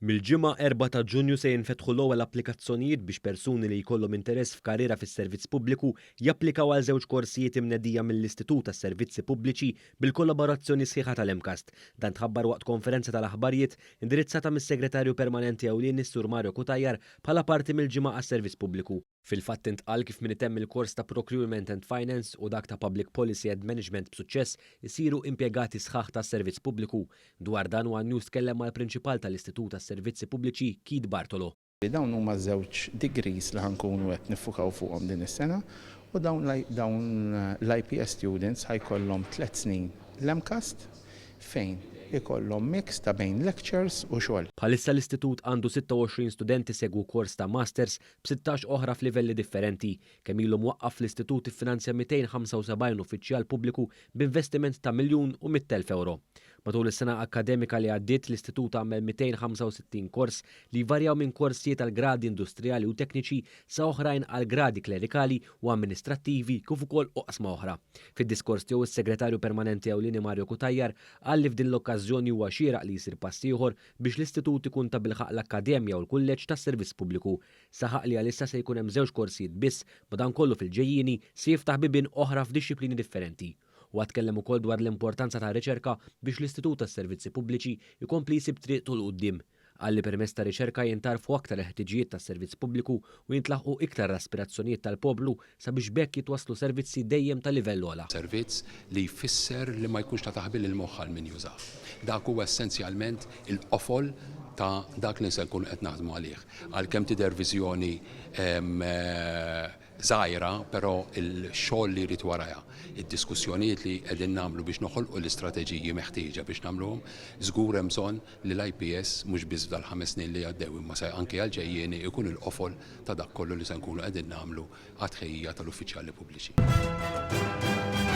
Mill-Ġimgħa 4 ta' Ġunju se jinfetħu l-ewwel applikazzjonijiet biex persuni li jkollhom interess f'karriera fis-servizz pubbliku japplikaw għal żewġ korsijiet imnedija mill-Istitut għas-Servizzi Pubbliċi bil-kollaborazzjoni sħiħa tal-MCAST. Dan tħabbar waqt konferenza tal-aħbarijiet indirizzata mis-Segretarju Permanenti Ewlieni s-Sur Mario Cutajar bħala parti mill-Ġimgħa għas-Servizz Pubbliku. Fil-fatt intqal kif min itemm il-kors ta' Procurement and Finance u dak ta' Public Policy and Management b'suċċess isiru impjegati sħaħ tas-Servizz Pubbliku. Dwar dan one News tkellem mal-Prinċipal tal-Istitut għas-Servizzi Pubbliċi Keith Bartolo. Dawn huma żewġ degrees li ħa nkunu qed niffukaw fuqhom din is-sena u dawn dawn l-IPS students ħa jkollhom tlett snin l-MCAST fejn ikollhom mix ta' bejn lectures u xogħol. Bħalissa l-istitut għandu 26 student isegwu kors ta' Masters b'16 oħra f'livelli differenti. Kemm ilu mwaqqaf l-istitut iffinanzja 275 uffiċjal pubbliku b'investiment ta' 1,100,000 ewro. Matul is-sena akkademika li għaddiet l-istitut għamel 265 kors li jvarjaw minn korsijiet għal gradi industrijali u tekniċi sa oħrajn għal gradi klerikali u amministrattivi kif ukoll oqsma oħra. Fid-diskors tiegħu s-Segretarju Permanenti Ewlieni Mario Cutajar qal li f'din l-okkażjoni huwa xieraq li jsir pass ieħor biex l-istitut ikun tabilħaqq l-akkademja u l-kulleġġ tas-servizz pubbliku. Saħaq li għalissa se jkun hemm żewġ korsijiet biss, madankollu fil-ġejjieni se jiftaħ bibien oħra f'dixxiplini differenti. Huwa tkellem ukoll dwar l-importanza tar-riċerka biex l-Istitut tas-Servizzi Pubbliċi jkompli jsib triqtu 'l quddiem. Qal li permezz ta' riċerka jintgħarfu aktar il-ħtiġijiet tas-servizz pubbliku u jintlaħqu iktar l-aspirazzjonijiet tal-poplu sabiex b'hekk jitwasslu servizzi dejjem ta' livell ogħla. Servizz li jfisser li ma jkunx ta' taħbil il-moħħ għal min jużah. Dak huwa essenzjalment il-qofol ta' dak li se nkunu qed naħdmu għalih. Għalkemm tidher viżjoni żgħira, però l-xogħol li jrid warajha, id-diskussjonijiet li qegħdin nagħmlu biex noħolqu l-istrateġiji meħtieġa biex nagħmluhom, żgur hemm bżonn li l-IPS mhux biss f'dal-ħames snin li għaddew imma se anke għall-ġejjieni jkun il-qofol ta' dak kollu li se nkunu qegħdin nagħmlu għat-tħejjija tal-uffiċjali pubbliċi.